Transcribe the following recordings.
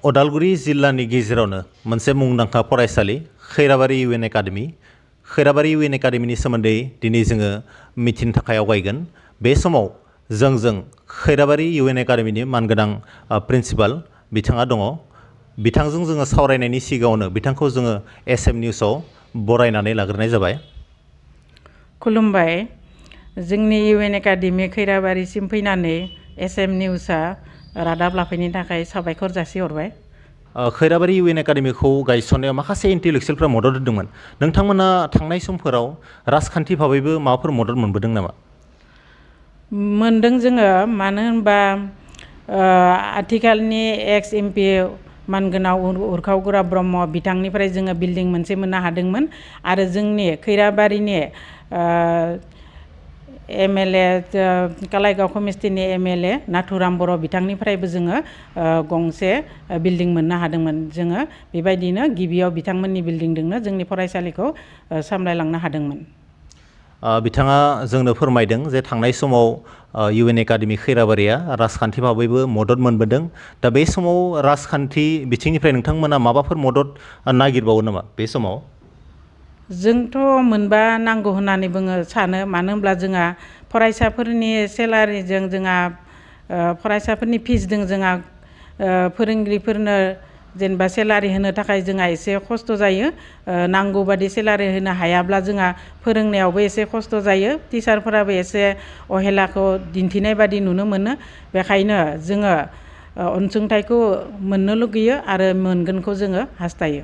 उदालगुरि जिल्लानि गेजेरावनो मोनसे मुंदांखा फरायसालि खैराबारि इउएन एकाडेमि खैराबारि इउएन एकाडेमिनि सोमोन्दै दिनै जोङो मिथिनो थाखाय आवगायगोन। बे समाव जोंजों खैराबारि इउएन एकाडेमिनि मानगोनां प्रिन्सिपाल बिथाङा दङ। बिथांजों जोङो सावरायनायनि सिगाङावनो बिथांखौ जोङो एसएम निउसाव बरायनानै लाग्रोनाय जाबाय। खुलुमबाय। जोंनि इउएन एकाडेमि खैराबारिसिम फैनानै एसएम निउसआ रादाब लाफैनो थाखाय साबायखर जासिहरबाय। खैराबारि इउएन एकाडेमिखौ गायसननायाव माखासे इन्टेलेक्सुयेलफ्रा मदद होदोंमोन। नोंथांमोना थांनाय समफोराव राजखान्थि भाबैबो माबाफोर मदद मोनबोदों नामा? मोनदों जोङो, मानो होनबा आथिखालनि एक्स एमपि मानगोनां उरखाव ब्रह्म बिथांनिफ्राय जोङो बिल्डिं मोनसे मोननो हादोंमोन आरो जोंनि खैराबारिनि एमएलए कालाइगाव कमिस्टिनि एमएलए नाथुराम बर' बिथांनिफ्रायबो जोङो गंसे बिल्डिं मोननो हादोंमोन। जोङो बेबायदिनो गिबियाव बिथांमोननि बिल्डिंजोंनो जोंनि फरायसालिखौ सामलायलांनो हादोंमोन। बिथाङा जोंनो फोरमायदों जे थांनाय समाव इउएन एकाडेमि खैराबारिया राजखान्थि भाबैबो मदद मोनबोदों। दा बे समाव राजखान्थि बिथिंनिफ्राय नोंथांमोना माबाफोर मदद नागिरबावो नामा बे समाव? जोंथ' मोनबा नांगौ होननानै सानो, मानो होनब्ला जोंहा फरायसाफोरनि सेलारिजों जोंहा फरायसाफोरनि फिसजों जोंहा फोरोंगिरिफोरनो जेनेबा सेलारि होनो थाखाय जोंहा एसे खस्थ' जायो। नांगौ बादि सेलारि होनो हायाब्ला जोंहा फोरोंनायावबो एसे खस्थ' जायो। टिचारफोराबो एसे अहेलाखौ दिन्थिनाय बादि नुनो मोनो। बेखायनो जोङो अनसुंथाइखौ मोननो लुगैयो आरो मोनगोनखौ जोङो हास्थायो।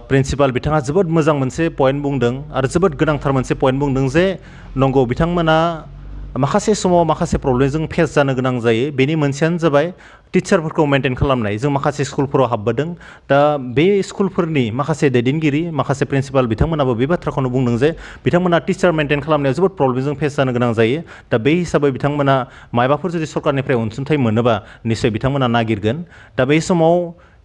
प्रिन्सिपाल बिथाङा जोबोद मोजां मोनसे पइन्ट बुंदों आरो जोबोद गोनांथार मोनसे पइन्ट बुंदों जे नंगौ बिथांमोना माखासे समाव माखासे प्रब्लेमजों फेस जानो गोनां जायो। बेनि मोनसेयानो जाबाय टिचारफोरखौ मेनटेन खालामनाय। जों माखासे स्कुलफोराव हाबबोदों। दा बे स्कुलफोरनि माखासे दैदेनगिरि माखासे प्रिन्सिपाल बिथांमोनाबो बे बाथ्राखौनो बुंदों जे बिथांमोना टिचार मेनटेन खालामनायाव जोबोद प्रब्लेमजों फेस जानो गोनां जायो। दा बे हिसाबै बिथांमोना मायबाफोर जुदि सरकारनिफ्राय अनसुंथाइ मोनोबा निश्चय बिथांमोना नागिरगोन। दा बे समाव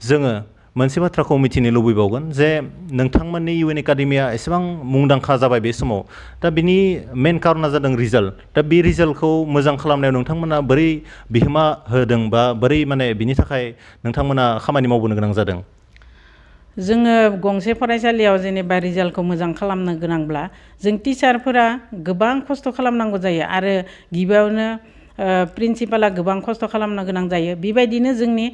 जोङो मोनसे बाथ्राखौ मिथिनो लुबैबावगोन जे नोंथांमोननि इउएन एकाडेमिया एसेबां मुंदांखा जाबाय बे समाव। दा बिनि मेन कारना जादों रिजाल्ट। दा बे रिजाल्टखौ मोजां खालामनायाव नोंथांमोना बोरै बिहोमा होदों बा बोरै बिनि थाखाय नोंथांमोना खामानि मावबोनो गोनां जादों? जोङो गंसे फरायसालियाव जेनेबा रिजाल्टखौ मोजां खालामनो गोनांब्ला जों टिचारफोरा गोबां खस्थ' खालामनांगौ जायो आरो गिबियावनो प्रिन्सिपाला गोबां खस्थ' खालामनो गोनां जायो। बेबायदिनो जोंनि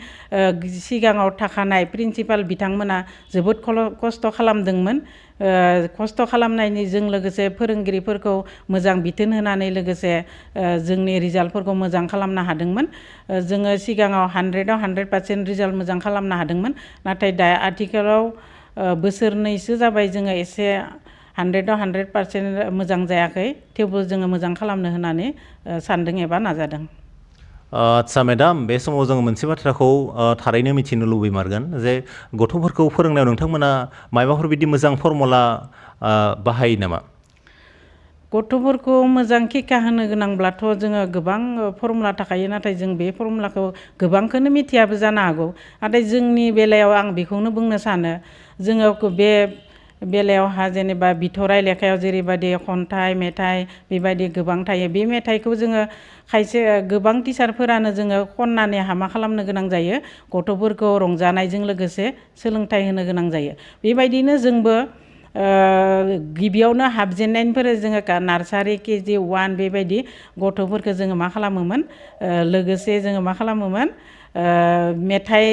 सिगाङाव थाखानाय प्रिन्सिपाल बिथांमोना जोबोद खस्थ' खालामदोंमोन। खस्थ' खालामनायजों लोगोसे फोरोंगिरिफोरखौ मोजां बिथोन होनानै लोगोसे जोंनि रिजाल्टफोरखौ मोजां खालामनो हादोंमोन। जोङो सिगाङाव 100आव 100% रिजाल्ट मोजां खालामनो हादोंमोन। नाथाय दा आथिखालाव बोसोरनैसो जाबाय जोङो एसे 100आव 100% मोजां जायाखै, थेवबो जोङो मोजां खालामनो होननानै सानदों एबा नाजादों। आदसा मेडाम, बे समाव जोङो मोनसे बाथ्राखौ थारैनो मिथिनो लुबैमारगोन जे गथ'फोरखौ फोरोंनायाव नोंथांमोना मायबाफोर बिदि मोजां फर्मुला बाहायो नामा? गथ'फोरखौ मोजां शिक्षा होनो गोनांब्लाथ' जोङो गोबां फर्मुला थाखायो, नाथाय जों बे फर्मुलाखौ गोबांखौनो मिथियाबो जानो हागौ। नाथाय जोंनि बेलायाव आं बेखौनो बुंनो सानो, जोङो बे बेलायावहा जेनेबा बिथराइ लेखायाव जेरैबायदि खन्थाइ मेथाइ बेबायदि गोबां थायो। बे मेथाइखौ जोङो खायसे गोबां टिचारफोरानो जोङो खननानै हामा खालामनो गोनां जायो। गथ'फोरखौ रंजानायजों लोगोसे सोलोंथाइ होनो गोनां जायो। बेबायदिनो जोंबो गिबियावनो हाबजेननायनिफ्राय जोङो नार्सारि केजि 1 बेबायदि गथ'फोरखौ जोङो मा खालामोमोन, लोगोसे जोङो मा खालामोमोन, मेथाइ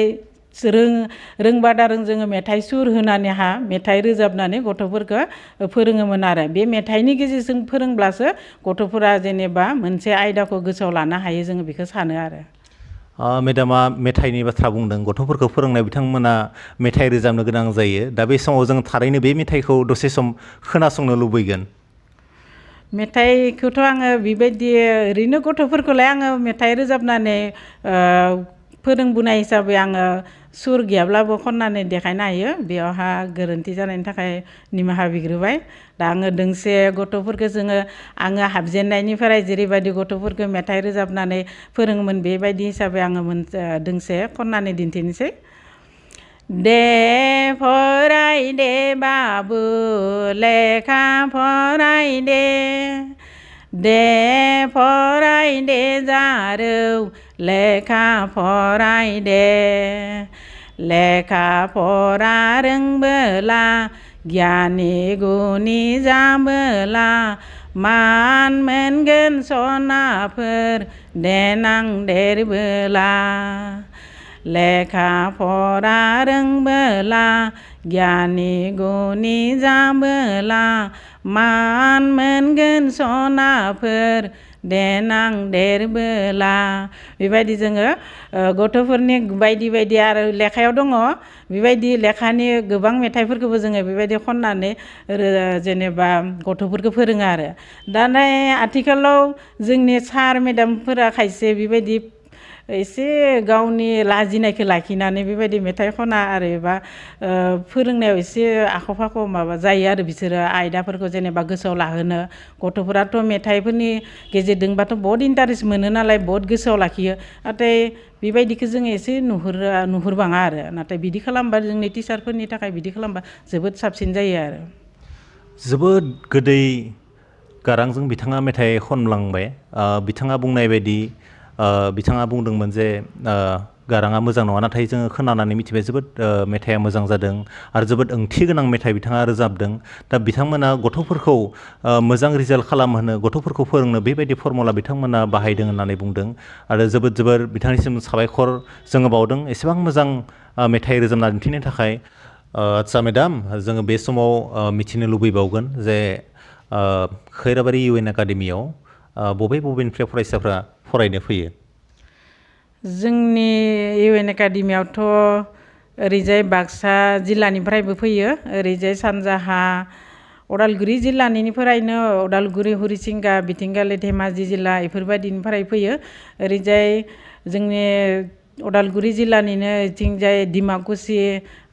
रोंबादा जोङो मेथाइ सुर होनानै मेथाइ रोजाबनानै गथ'फोरखौ फोरोङोमोन आरो बे मेथाइनि गेजेरजों फोरोंब्लासो गथ'फोरा जेनेबा मोनसे आयदाखौ गोसोआव लानो हायो, जोङो बेखौ सानो आरो। मेडामा मेथाइनि बाथ्रा बुंदों, गथ'फोरखौ फोरोंनाय बिथांमोना मेथाइ रोजाबनो गोनां जायो। दा बे समाव जों थारैनो बे मेथाइखौ दसे सम खोनासंनो लुबैगोन। मेथाइखौथ' आङो बेबायदि ओरैनो गथ'फोरखौलाय आङो मेथाइ रोजाबनानै फोरोंबोनाय हिसाबै आङो सुर गैयाब्लाबो खननानै देखायनो हायो। बेयावहा गोरोन्थि जानायनि थाखाय निमाहा बिग्रोबाय। दा आङो दोंसे गथ'फोरखौ आङो हाबजेननायनिफ्राय जेरैबायदि गथ'फोरखौ मेथाइ रोजाबनानै फोरोङोमोन बेबायदि हिसाबै आङो दोंसे खननानै दिन्थिनोसै। दे फराय दे बाबु लेखा फराय दे, दे फराय दे जारौ लेखा फरायदे लेखा फरा रोंबोला गियानि गुनि जाबोला मान मोनगोन सनाफोर देनां देरबोला लेखा फरा रोंबोला गियानि गुनि जाबोला मान मोनगोन सनाफोर देनां देरबोला बेबायदि जोङो गथ'फोरनि बायदि बायदि आरो लेखायाव दङ बेबायदि लेखानि गोबां मेथाइफोरखौबो जोङो बेबायदि खननानै जेनेबा गथ'फोरखौ फोरोङो आरो दा आथिखालाव जोंनि सार मेडामफोरा खायसे बेबायदि एसे गावनि लाजिनायखौ लाखिनानै बेबायदि मेथाइ खना आरो एबा फोरोंनायाव एसे आख' फाख' माबा जायो आरो बिसोरो आयदाफोरखौ जेनेबा गोसोआव लाहोनो गथ'फोराथ' मेथाइफोरनि गेजेरजोंबाथ' बहुत इन्टारेस्ट मोनो नालाय बहुत गोसोआव लाखियो नाथाय बेबायदिखौ जोङो एसे नुहुरबाङा आरो नाथाय बिदि खालामबा जोंनि टिचारफोरनि थाखाय बिदि खालामबा जोबोद साबसिन जायो आरो जोबोद गोदै गारांजों बिथाङा मेथाइ खनलांबाय बिथाङा बुंनाय बायदि बिथाङा बुंदोंमोन जे गाराङा मोजां नङा नाथाय जोङो खोनानानै मिथिबाय जोबोद मेथाइआ मोजां जादों आरो जोबोद ओंथि गोनां मेथाइ बिथाङा रोजाबदों दा बिथांमोना गथ'फोरखौ मोजां रिजाल्ट खालामहोनो गथ'फोरखौ फोरोंनो बेबायदि फर्मुला बिथांमोना बाहायदों होननानै बुंदों आरो जोबोर बिथांनिसिम साबायखर जोङो बावदों एसेबां मोजां मेथाइ रोजाबना दिन्थिनो थाखाय आदसा मेडाम जोङो बे समाव मिथिनो लुबैबावगोन जे खैराबारि इउ एन एकाडेमियाव बबेनिफ्राय फरायसाफ्रा फरायनो फैयो जोंनि इउ एन एकाडेमियावथ' ओरैजाय बाक्सा जिल्लानिफ्रायबो फैयो ओरैजाय सानजाहा उदालगुरि जिल्लानिफ्रायनो उदालगुरि हरिसिंगा बिथिंगालि धेमाजि जिल्ला बेफोरबायदिनिफ्राय फैयो ओरैजाय जोंनि उदालगुरि जिल्लानिनो इथिंजाय डिमाकुसि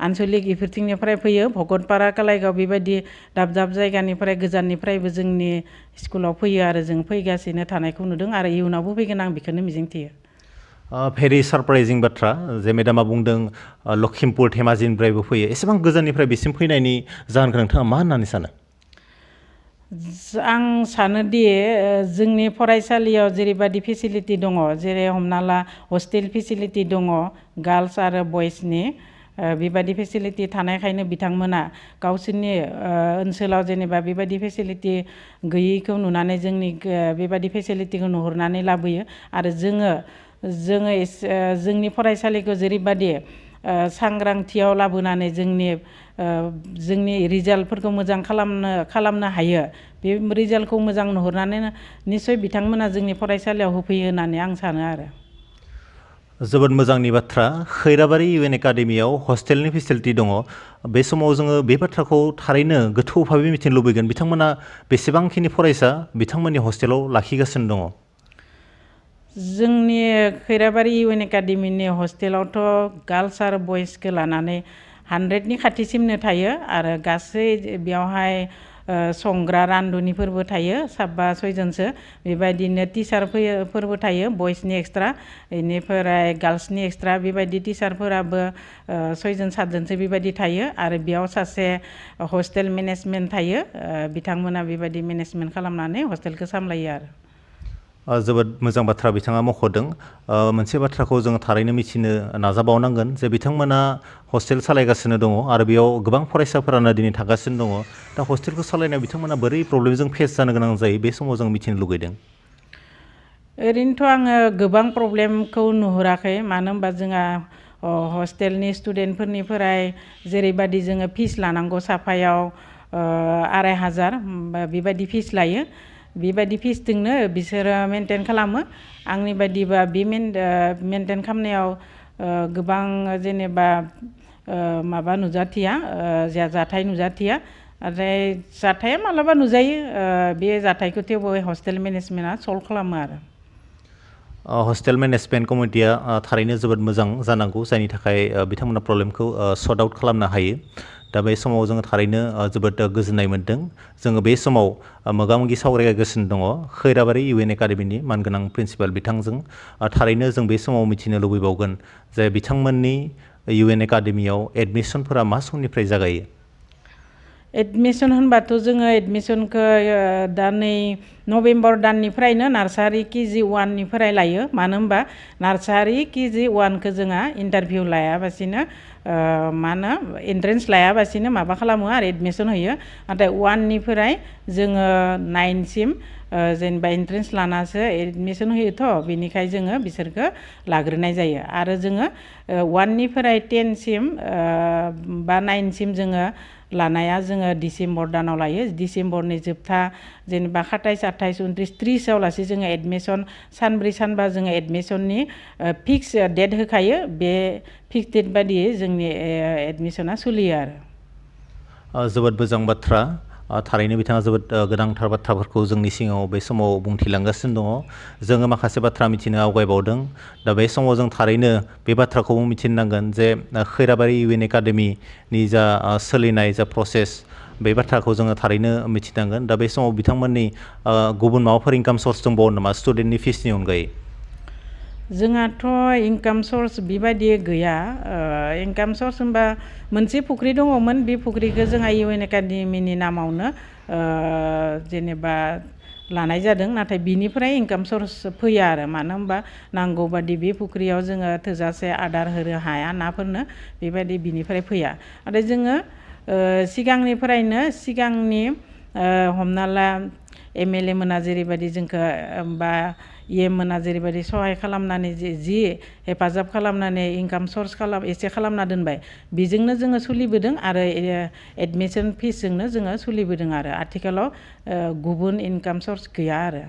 आनसलिक बेफोरथिंनिफ्राय फैयो भगतपारा कालाइगाव बेबायदि दाब दाब जायगानिफ्राय गोजाननिफ्रायबो जोंनि स्कुलाव फैयो आरो जों फैगासिनो थानायखौ नुदों आरो इयुनावबो फैगोन आं बेखौनो मिजिंथियो भेरि सारप्राइजिं बाथ्रा जे मेडामा बुंदों लखिमपुर धेमाजिनिफ्रायबो फैयो एसेबां गोजाननिफ्राय बिसिम फैनायनि जाहोनखौ नोंथाङा मा होननानै सानो आं सानोदि जोंनि फरायसालियाव जेरैबायदि फेसिलिटि दङ जेरै हमना ला हस्टेल फेसिलिटि दङ गार्लस आरो बयसनि बेबायदि फेसिलिटि थानायखायनो बिथांमोना गावसोरनि ओनसोलाव जेनेबा बेबायदि फेसिलिटि गैयैखौ नुनानै जोंनि बेबायदि फेसिलिटिखौ नुहुरनानै लाबोयो आरो जोङो जोंनि फरायसालिखौ जेरैबायदि सांग्रांथियाव लाबोनानै जोंनि रिजाल्टफोरखौ मोजां खालामनो हायो बे रिजाल्टखौ मोजां नुहुरनानै निसय बिथांमोना जोंनि फरायसालियाव होफैयो होननानै आं सानो आरो जोबोद मोजांनि बाथ्रा खैराबारि इउ एन एकाडेमियाव हस्टेलनि फेसिलिटि दङ बे समाव जोङो बे बाथ्राखौ थारैनो गोथौ भाबै मिथिनो लुबैगोन बिथांमोना बेसेबांखिनि फरायसा बिथांमोननि हस्टेलाव लाखिगासिनो दङ जोंनि खैराबारि इउ एन एकाडेमिनि हस्टेलावथ' गार्लस आरो बयसखौ लानानै 100नि खाथिसिमनो थायो आरो गासै बेयावहाय संग्रा रान्धुनिफोरबो थायो 5-6जनसो बेबायदिनो टिचारफोरबो थायो बयसनि एक्सट्रा बेनिफ्राय गार्लसनि एक्सट्रा बेबायदि टिचारफोराबो 6-7जनसो बेबायदि थायो आरो बेयाव सासे हस्टेल मेनेजमेन्ट थायो बिथांमोना बेबायदि मेनेजमेन्ट खालामनानै हस्टेलखौ सामलायो आरो जोबोद मोजां बाथ्रा बिथाङा मख'दों मोनसे बाथ्राखौ जोङो थारैनो मिथिनो नाजाबावनांगोन जे बिथांमोना हस्टेल सालायगासिनो दङ आरो बेयाव गोबां फरायसाफोरानो दिनै थागासिनो दङ दा हस्टेलखौ सालायनायाव बिथांमोना बोरै प्रब्लेमजों फेस जानो गोनां जायो बे समाव जों मिथिनो लुगैदों ओरैनोथ' आङो गोबां प्रब्लेमखौ नुहुराखै मानो होनबा जोंहा हस्टेलनि स्टुडेन्टफोरनिफ्राय जेरैबायदि जोङो फिस लानांगौ साफायाव 2500 बेबायदि फिस लायो बेबायदि फिसजोंनो बिसोरो मेनटेन खालामो आंनि बायदिबा बे मेनटेन खालामनायाव गोबां जेनेबा माबा नुजाथिया जाथाय नुजाथिया आरो जाथाया मालाबा नुजायो बे जाथायखौ थेवबो हस्टेल मेनेजमेन्टआ सल्भ खालामो आरो हस्टेल मेनेजमेन्ट कमिटिया थारैनो जोबोद मोजां जानांगौ जायनि थाखाय बिथांमोना प्रब्लेमखौ सर्ट आउट खालामनो हायो दा बे समाव जोङो थारैनो जोबोद गोजोननाय मोन्दों जोङो बे समाव मोगा-मोगि सावरायगासिनो दङ खैराबारि इउ एन एकाडेमिनि मानगोनां प्रिन्सिपाल बिथांजों थारैनो जों बे समाव मिथिनो लुबैबावगोन जे बिथांमोननि इउ एन एकाडेमियाव एडमिसनफोरा मा समनिफ्राय जागायो एडमिसन होनबाथ' जोङो एडमिसनखौ दा नै नभेम्बर दाननिफ्रायनो नार्सारि केजि 1 निफ्राय लायो मानो होनबा नार्सारि केजि 1 खौ जोंहा इन्टारभिउ लायाबासिनो मा होनो एन्ट्रेन्स लायाबासिनो माबा खालामो आरो एडमिसन होयो नाथाय 1 निफ्राय जोङो 9 सिम जेनेबा एन्ट्रेन्स लानासो एडमिसन होयोथ' बेनिखाय जोङो बिसोरखौ लाग्रोनाय जायो आरो जोङो 1 निफ्राय 10 सिम बा 9 सिम जोङो लानाया जोङो डिसेम्बर दानाव लायो डिसेम्बरनि जोबथा जेनेबा 27 28 29 30 आव लासै जोङो एडमिसन सानब्रै सानबा जोङो एडमिसननि फिक्स डेट होखायो बे फिक्स डेट बादियै जोंनि एडमिसना सोलियो आरो जोबोद मोजां बाथ्रा थारैनो बिथाङा जोबोद गोनांथार बाथ्राफोरखौ जोंनि सिगाङाव बे समाव बुंथिलांगासिनो दङ जोङो माखासे बाथ्रा मिथिनो आवगायबावदों दा बे समाव जों थारैनो बे बाथ्राखौबो मिथिनो नांगोन जे खैराबारि इउएन एकाडेमिनि जा सोलिनाय जा प्रसेस बे बाथ्राखौ जोङो थारैनो मिथिनांगोन दा बे समाव बिथांमोननि गुबुन माबाफोर इनकाम सर्स दंबावो नामा स्टुडेन्टनि फिसनि अनगायै जोंहाथ' इनकाम सर्स बेबायदि गैया इनकाम सर्स होनबा मोनसे फुख्रि दङमोन बे फुख्रिखौ जोंहा इउएन एकाडेमिनि नामावनो जेनेबा लानाय जादों नाथाय बिनिफ्राय इनकाम सर्स फैया आरो मानो होनबा नांगौ बादि बे फुख्रियाव जोङो थोजासे आदार होनो हाया नाफोरनो बेबायदि बिनिफ्राय फैया नाथाय जोङो सिगांनि हमना ला एमएलए मोना जेरैबायदि जोंखौ बा इएम मोना जेरैबायदि सहाय खालामनानै जि हेफाजाब खालामनानै इनकाम सर्स एसे खालामना दोनबाय बेजोंनो जोङो सोलिबोदों आरो एडमिसन फिसजोंनो जोङो सोलिबोदों आरो आथिखालाव गुबुन इनकाम सर्स गैया आरो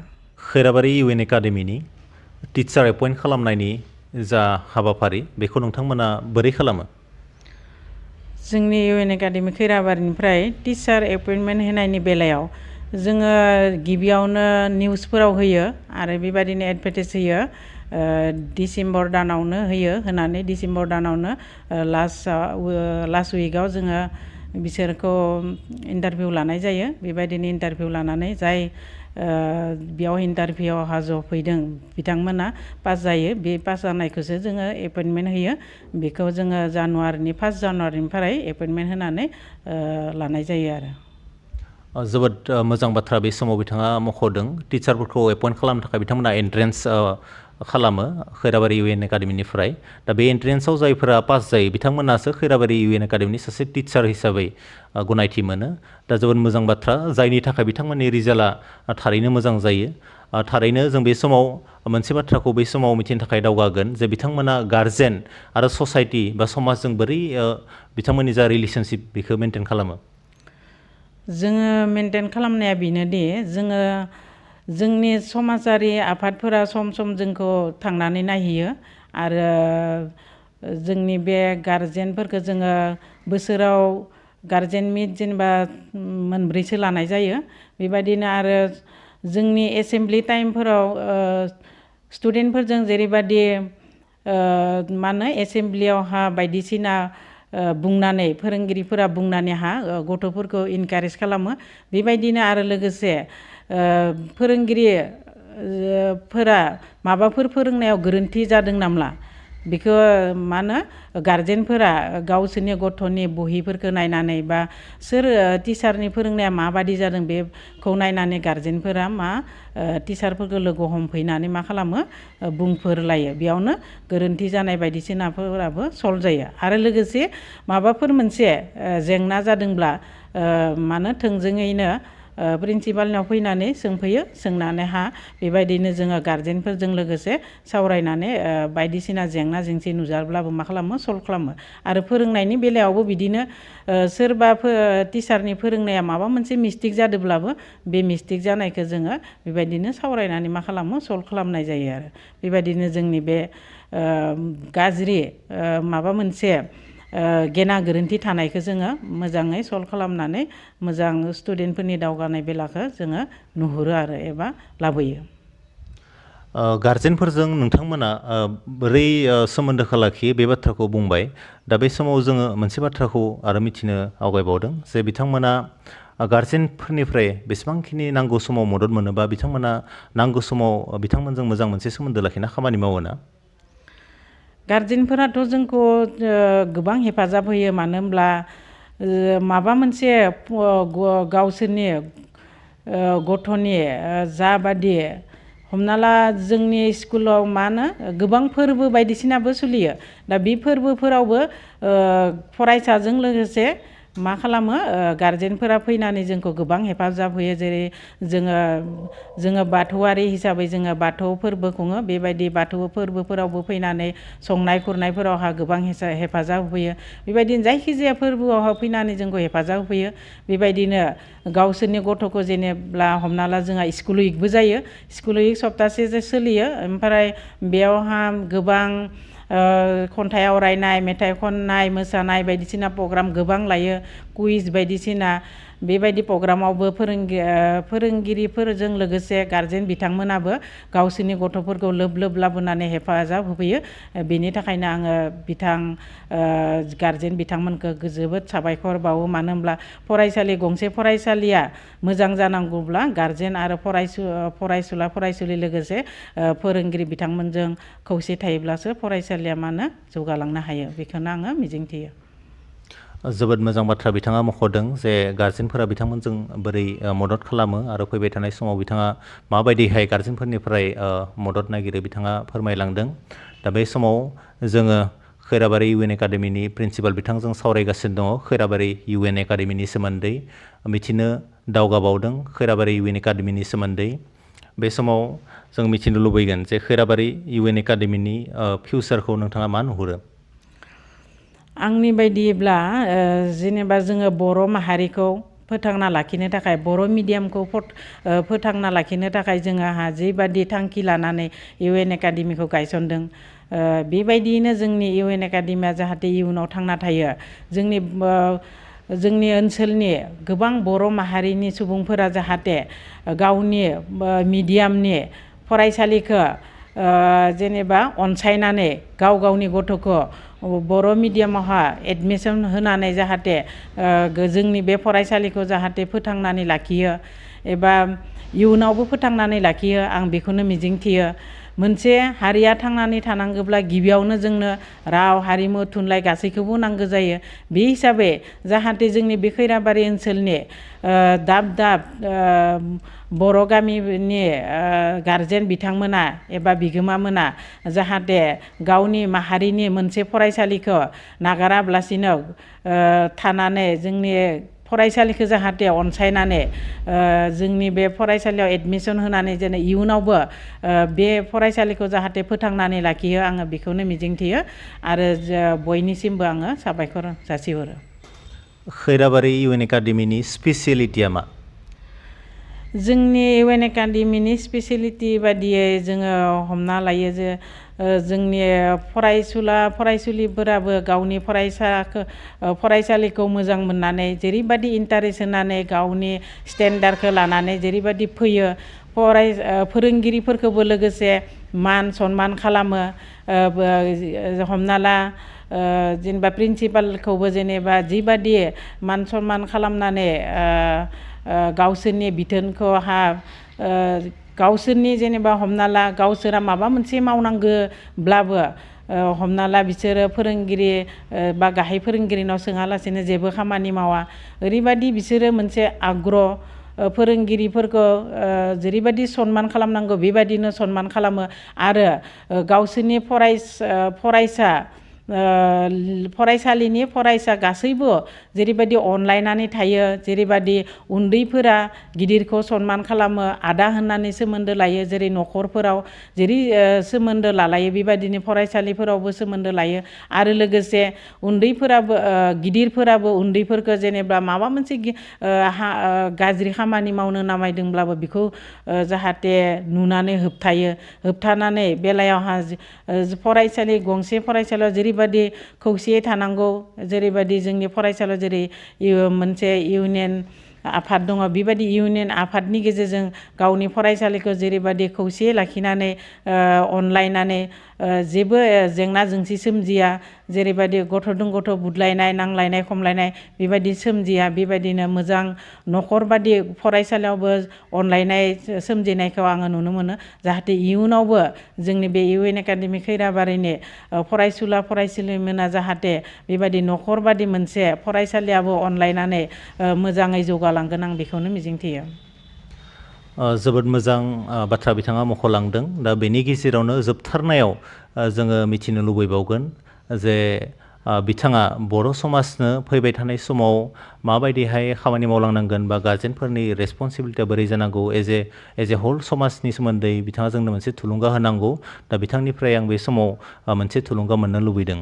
खैराबारि इउएन एकाडेमिनि टिचार एपइन्ट खालामनायनि जा हाबाफारि बेखौ नोंथांमोना बोरै खालामो जोंनि इउएन एकाडेमि खैराबारिनिफ्राय टिचार एपइन्टमेन्ट होनायनि बेलायाव जोङो गिबियावनो निउसफोराव होयो आरो बेबायदिनो एडभार्टाइज होयो डिसेम्बर दानावनो होयो होनानै डिसेम्बर दानावनो लास्ट उइकआव जोङो बिसोरखौ इन्टारभिउ लानाय जायो बेबायदिनो इन्टारभिउ लानानै जाय बेयाव इन्टारभिउआव हाजर फैदों बिथांमोना पास जायो बे पास जानायखौसो जोङो एपइन्टमेन्ट होयो बेखौ जोङो जानुवारिनि 1 जानुवारिनिफ्राय एपइन्टमेन्ट होनानै लानाय जायो आरो जोबोद मोजां बाथ्रा बे समाव बिथाङा मख'दों टिचारफोरखौ एपइन्ट खालामनो थाखाय बिथांमोना एन्ट्रेन्स खालामो खैराबारि इउएन एकाडेमिनिफ्राय दा बे एन्ट्रेन्सआव जायफोरा पास जायो बिथांमोनासो खैराबारि इउएन एकाडेमिनि सासे टिचार हिसाबै गनायथि मोनो दा जोबोद मोजां बाथ्रा जायनि थाखाय बिथांमोननि रिजाल्टआ थारैनो मोजां जायो थारैनो जों बे समाव मोनसे बाथ्राखौ बे समाव मिथिनो थाखाय दावगागोन जे बिथांमोना गार्जेन आरो ससाइटि बा समाजजों बोरै बिथांमोननि जा रिलेसनशिप बेखौ मेनटेन खालामो जोङो मेनटेन खालामनाया बेनोदि जोङो जोंनि समाजारि आफादफोरा सम सम जोंखौ थांनानै नायहैयो आरो जोंनि बे गार्जेनफोरखौ जोङो बोसोराव गार्जेन मिट जेनेबा मोनब्रैसो लानाय जायो बेबायदिनो आरो जोंनि एसेमब्लि टाइमफोराव स्टुडेन्टफोरजों जेरैबायदि मा होनो एसेमब्लियावहा बायदिसिना बुंनानै फोरोंगिरिफोरा बुंनानै गथ'फोरखौ इनकारेज खालामो बेबायदिनो आरो लोगोसे फोरोंगिरिफोरा माबाफोर फोरोंनायाव गोरोन्थि जादों नामा बेखौ मा होनो गार्जेनफोरा गावसोरनि गथ'नि बहिफोरखौ नायनानै बा सोर टिचारनि फोरोंनाया माबादि जादों बेखौ नायनानै गार्जेनफोरा टिचारफोरखौ लोगो हमफैनानै मा खालामो बुंफोरलायो बेयावनो गोरोन्थि जानाय बायदिसिनाफोराबो सल्भ जायो आरो लोगोसे माबाफोर मोनसे जेंना जादोंब्ला मा होनो थोंजोङैनो प्रिन्सिपालनाव फैनानै सोंफैयो सोंनानै बेबायदिनो जोङो गार्जेनफोरजों लोगोसे सावरायनानै बायदिसिना जेंना जेंसि नुजाब्लाबो मा खालामो सल्भ खालामो आरो फोरोंनायनि बेलायावबो बिदिनो सोरबा टिचारनि फोरोंनाया माबा मोनसे मिस्टेक जादोंब्लाबो बे मिस्टेक जानायखौ जोङो बेबायदिनो सावरायनानै मा खालामो सल्भ खालामनाय जायो आरो बेबायदिनो जोंनि बे गाज्रि माबा मोनसे गेना गोरोन्थि थानायखौ जोङो मोजाङै सल्भ खालामनानै मोजां स्टुडेन्टफोरनि दावगानाय बेलाखौ जोङो नुहुरो आरो एबा लाबोयो गार्जेनफोरजों नोंथांमोना बोरै सोमोन्दोखौ लाखियो बे बाथ्राखौ बुंबाय दा बे समाव जोङो मोनसे बाथ्राखौ आरो मिथिनो आवगायबावदों जे बिथांमोना गार्जेनफोरनिफ्राय बेसेबांखिनि नांगौ समाव मदद मोनोबा बिथांमोना नांगौ समाव बिथांमोनजों मोजां मोनसे सोमोन्दो लाखिना खामानि मावो ना गार्जेनफोराथ' जोंखौ गोबां हेफाजाब होयो मानो होनब्ला माबा मोनसे गावसोरनि गथ'नि जाबादि हमना ला जोंनि स्कुलाव मा होनो गोबां फोरबो बायदिसिनाबो सोलियो दा बे फोरबोफोरावबो फरायसाजों लोगोसे मा खालामो गारजेनफोरा फैनानै जोंखौ गोबां हेफाजाब होयो जेरै जोङो बाथौआरि हिसाबै जोङो बाथौ फोरबो खुङो बेबायदि बाथौ फोरबोफोरावबो फैनानै संनाय खुरनायफोरावहा गोबां हेफाजाब होफैयो बेबायदिनो जायखिजाया फोरबोआवहा फैनानै जोंखौ हेफाजाब होफैयो बेबायदिनो गावसोरनि गथ'खौ जेनेब्ला हमना ला जोंहा स्कुल उइकबो जायो स्कुल उइक सप्तासे सोलियो ओमफ्राय बेयावहा गोबां खन्थाइ आवरायनाय मेथाइ खननाय मोसानाय बायदिसिना प्रग्राम गोबां लायो कुइज बायदिसिना बेबायदि प्रग्रामावबो फोरोंगिरिफोरजों लोगोसे गारजेन बिथांमोनाबो गावसोरनि गथ'फोरखौ लोब लोब लाबोनानै हेफाजाब होफैयो बेनि थाखायनो आङो गारजेन बिथांमोनखौ जोबोद साबायखर बावो मानो होनब्ला गंसे फरायसालिया मोजां जानांगौब्ला गारजेन आरो फरायसुला फरायसुलि लोगोसे फोरोंगिरि बिथांमोनजों खौसे थायोब्लासो फरायसालिया मानो जौगालांनो हायो बेखौनो आङो मिजिंथियो जोबोद मोजां बाथ्रा बिथाङा मख'दों जे गारजेनफोरा बिथांमोनजों बोरै मदद खालामो आरो फैबाय थानाय समाव बिथाङा माबायदिहाय गारजेनफोरनिफ्राय मदद नागिरो बिथाङा फोरमायलांदों दा बे समाव जोङो खैराबारि इउएन एकाडेमिनि प्रिन्सिपाल बिथांजों सावरायगासिनो दङ खैराबारि इउएन एकाडेमिनि सोमोन्दै मिथिनो दावगाबावदों खैराबारि इउएन एकाडेमिनि सोमोन्दै बे समाव जों मिथिनो लुबैगोन जे खैराबारि इउएन एकाडेमिनि फिउचारखौ नोंथाङा मा नुहुरो आंनि बायदिब्ला जेनेबा जोङो बर' माहारिखौ फोथांना लाखिनो थाखाय बर' मिडियामखौ फोथांना लाखिनो थाखाय जोंहा जिबादि थांखि लानानै इउएन एकाडेमिखौ गायसनदों बेबायदियैनो जोंनि इउएन एकाडेमिया जाहाथे इयुनाव थांना थायो जोंनि ओनसोलनि गोबां बर' माहारिनि सुबुंफोरा जाहाथे गावनि मिडियामनि फरायसालिखौ जेनेबा अनसायनानै गावनि गथ'खौ बर' मिडियामावहा एडमिसन होनानै जाहाथे जोंनि बे फरायसालिखौ जाहाथे फोथांनानै लाखियो एबा इयुनावबो फोथांनानै लाखियो आं बेखौनो मिजिंथियो मोनसे हारिया थांनानै थानांगौब्ला गिबियावनो जोंनो राव हारिमु थुनलाइ गासैखौबो नांगौ जायो बे हिसाबै जाहाथे जोंनि बे खैराबारि ओनसोलनि दाब दाब बर' गामिनि गारजेन बिथांमोना एबा बिगोमामोना जाहाथे गावनि माहारिनि मोनसे फरायसालिखौ नागाराब्लासिनो थानानै जोंनि फरायसालिखौ जाहाथे अनसायनानै जोंनि बे फरायसालियाव एडमिसन होनानै जेन इयुनावबो बे फरायसालिखौ जाहाथे फोथांनानै लाखियो आङो बेखौनो मिजिंथियो आरो बयनिसिमबो आङो साबायखर जासिहरो खैराबारि इउएन एकाडेमिनि स्पेसियेलिटिया मा जोंनि इउएन एकाडेमिनि स्पेसियेलिटि बादियै जोङो हमना लायो जे जोंनि फरायसुलिफोराबो गावनि फरायसालिखौ मोजां मोननानै जेरैबायदि इन्टारेस्ट होनानै गावनि स्टेन्डार्डखौ लानानै जेरैबायदि फैयो फोरोंगिरिफोरखौबो लोगोसे मान सनमान खालामो हमना ला जेनेबा प्रिन्सिपालखौबो जेनेबा जिबादि मान सनमान खालामनानै गावसोरनि बिथोनखौ गावसोरनि जेनेबा हमना ला गावसोरा माबा मोनसे मावनांगौब्लाबो हमना ला बिसोरो फोरोंगिरि बा गाहाय फोरोंगिरिनाव सोङालासेनो जेबो खामानि मावा ओरैबायदि बिसोरो मोनसे आग्रह फोरोंगिरिफोरखौ जेरैबायदि सनमान खालामनांगौ बेबायदिनो सनमान खालामो आरो गावसोरनि फरायसालिनि फरायसा गासैबो जेरैबायदि अनलायनानै थायो जेरैबायदि उन्दैफोरा गिदिरखौ सनमान खालामो आदा होननानै सोमोन्दो लायो जेरै न'खरफोराव जेरै सोमोन्दो लालायो बेबायदिनो फरायसालिफोरावबो सोमोन्दो लायो आरो लोगोसे गिदिरफोराबो उन्दैफोरखौ जेनेबा माबा मोनसे गाज्रि खामानि मावनो नामायदोंब्लाबो बेखौ जाहाथे नुनानै होबथानानै बेलायावहा गंसे फरायसालियाव जेरैबायदि खौसेयै थानांगौ जेरैबायदि जोंनि फरायसालियाव जेरै मोनसे इउनियन आफाद दङ बेबायदि इउनियन आफादनि गेजेरजों गावनि फरायसालिखौ जेरैबायदि खौसेयै लाखिनानै अनलायनानै जेबो जेंना जेंसि सोमजिया जेरैबायदि गथ'जों गथ' बुदलायनाय नांलायनाय खमलायनाय बेबायदि सोमजिया बेबायदिनो मोजां न'खर बादि फरायसालियावबो अनलायनाय सोमजिनायखौ आङो नुनो मोनो जाहाथे इयुनावबो जोंनि बे इउ एन एकाडेमि खैराबारिनि फरायसुला फरायसुलिमोना जाहाथे बेबायदि न'खर बादि मोनसे फरायसालियाबो अनलायनानै मोजाङै जौगालांगोन आं बेखौनो मिजिंथियो जोबोद मोजां बाथ्रा बिथाङा मख'लांदों दा बेनि गेजेरावनो जोबथारनायाव जोङो मिथिनो लुबैबावगोन जे बिथाङा बर' समाजनो फैबाय थानाय समाव माबायदिहाय खामानि मावलांनांगोन बा गार्जेनफोरनि रेसपन्सिबिलिटिया बोरै जानांगौ एज ए हल समाजनि सोमोन्दै बिथाङा जोंनो मोनसे थुलुंगा होनांगौ दा बिथांनिफ्राय आं बे समाव मोनसे थुलुंगा मोननो लुबैदों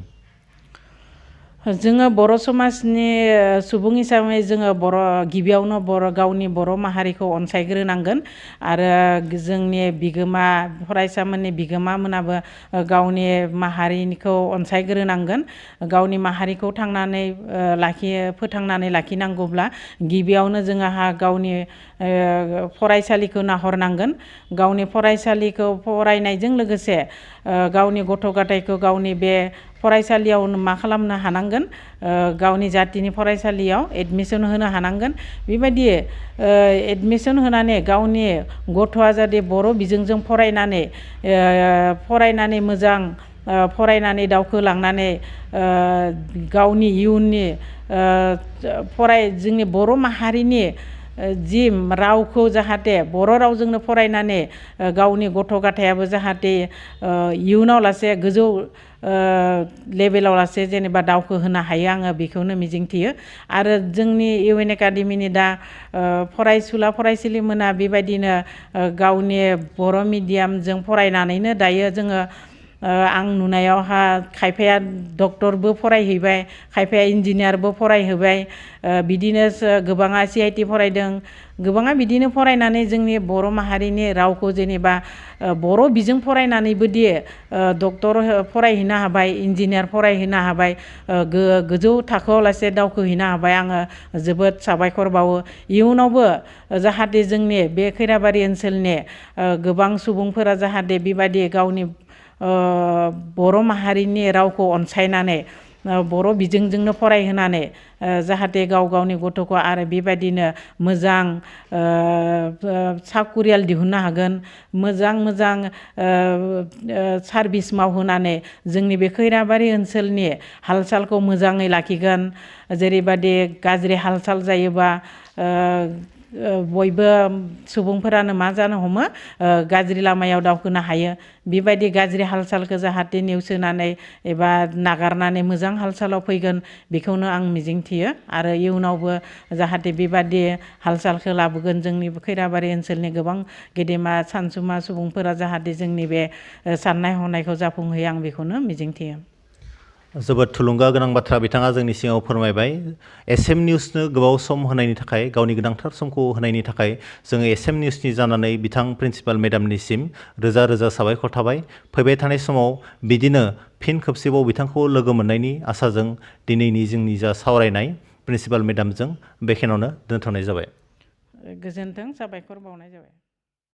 जोङो बर' समाजनि सुबुं हिसाबै जोङो गिबियावनो गावनि बर' माहारिखौ अनसायग्रोनांगोन आरो जोंनि बिगोमा फरायसामोननि बिगोमामोनाबो गावनि माहारिखौ अनसायग्रोनांगोन गावनि माहारिखौ फोथांनानै लाखिनांगौब्ला गिबियावनो जोंहा गावनि फरायसालिखौ नाहरनांगोन गावनि फरायसालिखौ फरायनायजों लोगोसे गावनि गथ' गथायखौ गावनि बे फरायसालियाव मा खालामनो हानांगोन गावनि जातिनि फरायसालियाव एडमिसन होनो हानांगोन बेबायदि एडमिसन होनानै गावनि गथ'आ जाहाथे बर' बिजोंजों फरायनानै मोजां फरायनानै दावखोलांनानै गावनि इयुननि जोंनि बर' माहारिनि जि रावखौ जाहाथे बर' रावजोंनो फरायनानै गावनि गथ' गथायाबो जाहाथे इयुनाव लासे गोजौ लेभेलाव लासे जेनेबा दावखोहोनो हायो आङो बेखौनो मिजिंथियो आरो जोंनि इउ एन एकाडेमिनि दा फरायसुला फरायसुलिमोना बेबायदिनो गावनि बर' मिडियामजों फरायनानैनो दायो जोङो आं नुनायावहा खायफाया डक्टरबो फरायहैबाय खायफाया इन्जिनियारबो फरायहैबाय बिदिनो गोबाङा CIT फरायदों गोबाङा बिदिनो फरायनानै जोंनि बर' माहारिनि रावखौ जेनेबा बर' बिजों फरायनानैबोदि डक्टर फरायहैनो हाबाय इन्जिनियार फरायहैनो हाबाय गोजौ थाखोआव लासे दावखोहैनो हाबाय आङो जोबोद साबायखर बावो इयुनावबो जाहाथे जोंनि बे खैराबारि ओनसोलनि गोबां सुबुंफोरा जाहाथे बेबायदि गावनि बर' माहारिनि रावखौ अनसायनानै बर' बिजोंजोंनो फरायहोनानै जाहाथे गावनि गथ'खौ आरो बेबायदिनो मोजां साखुरियाल दिहुननो हागोन मोजां सार्भिस मावहोनानै जोंनि बे खैराबारि ओनसोलनि हाल सालखौ मोजाङै लाखिगोन जेरैबायदि गाज्रि हाल साल जायोबा बयबो सुबुंफोरानो मा जानो हमो गाज्रि लामायाव दावखोनो हायो बेबायदि गाज्रि हाल सालखौ जाहाथे नेवसोनानै एबा नागारनानै मोजां हाल सालाव फैगोन बेखौनो आं मिजिंथियो आरो इयुनावबो जाहाथे बेबायदि हाल सालखौ लाबोगोन जोंनि खैराबारि ओनसोलनि गोबां गेदेमा सानसुमा सुबुंफोरा जाहाथे जोंनि बे साननाय हनायखौ जाफुंहोयो आं बेखौनो मिजिंथियो जोबोद थुलुंगा गोनां बाथ्रा बिथाङा जोंनि सिगाङाव फोरमायबाय SM निउसनो गोबाव सम होनायनि थाखाय गावनि गोनांथार समखौ होनायनि थाखाय जोङो SM निउसनि जानानै बिथां प्रिन्सिपाल मेडामनिसिम रोजा रोजा साबायखर थाबाय फैबाय थानाय समाव बिदिनो फिन खेबसेबाव बिथांखौ लोगो मोननायनि आसाजों दिनैनि जोंनि जा सावरायनाय प्रिन्सिपाल मेडामजों बेखिनियावनो दोनथ'नाय जाबाय गोजोन्थों साबायखर बावनाय जाबाय